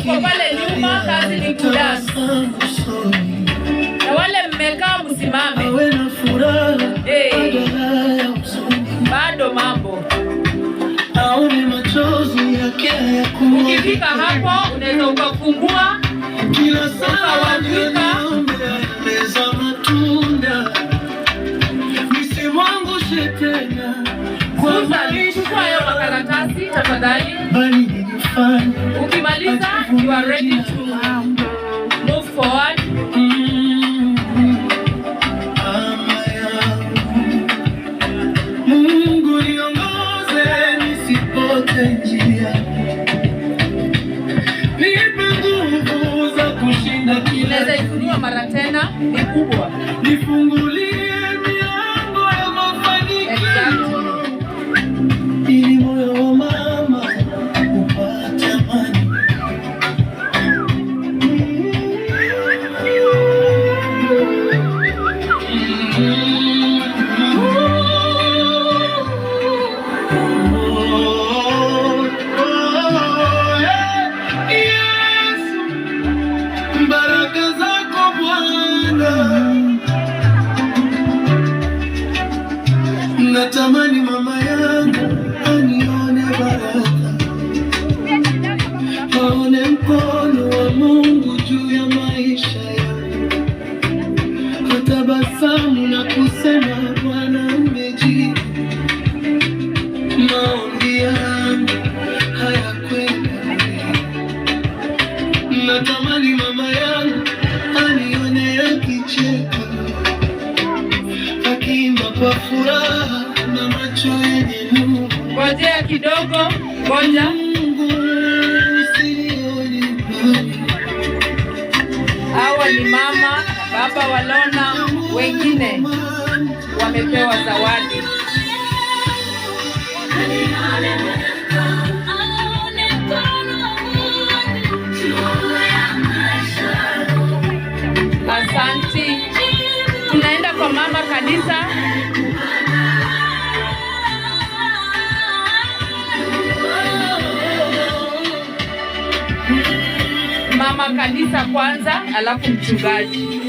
Mko pale nyuma, kazi ni kudance. Tabasamu usoni, Na wale mmekaa msimame. Awe na furaha Hey. Badala ya huzuni, Bado mambo. Aone machozi yake hayakumwagika. Ukifika hapo unaweza ukafungua Kila saa ukawavika. Meza matunda, nisimwangushe tena kwa Susan, maisha, chukua hayo makaratasi tafadhali. Bali nijifanye Ukimaliza, you are ready to move forward. Mama yangu, Mungu niongoze nisipote njia, nipe nguvu za kushinda kila Unaweza ifunua mara tena, ni kubwa. Nifungulie milango ya mafanikio ili moyo wa mama upate amani. Oh, Yesu, baraka zako Bwana, natamani mama yangu anione baraka, aone mkono wa Mungu juu ya maisha yangu, atabasamu na kusema Bwana amejibu maombi yangu hayakwenda bure. Natamani mama yangu anione akicheka, akiimba kwa furaha na macho yenye nuru. Ngojea kidogo, ngoja. Mungu usinione mbali. Hawa ni mama na baba wa Lona, wengine wamepewa zawadi. Aone mkono wa Mungu juu ya maisha. Asanti. Tunaenda kwa mama kanisa. Mama kanisa kwanza, alafu mchungaji.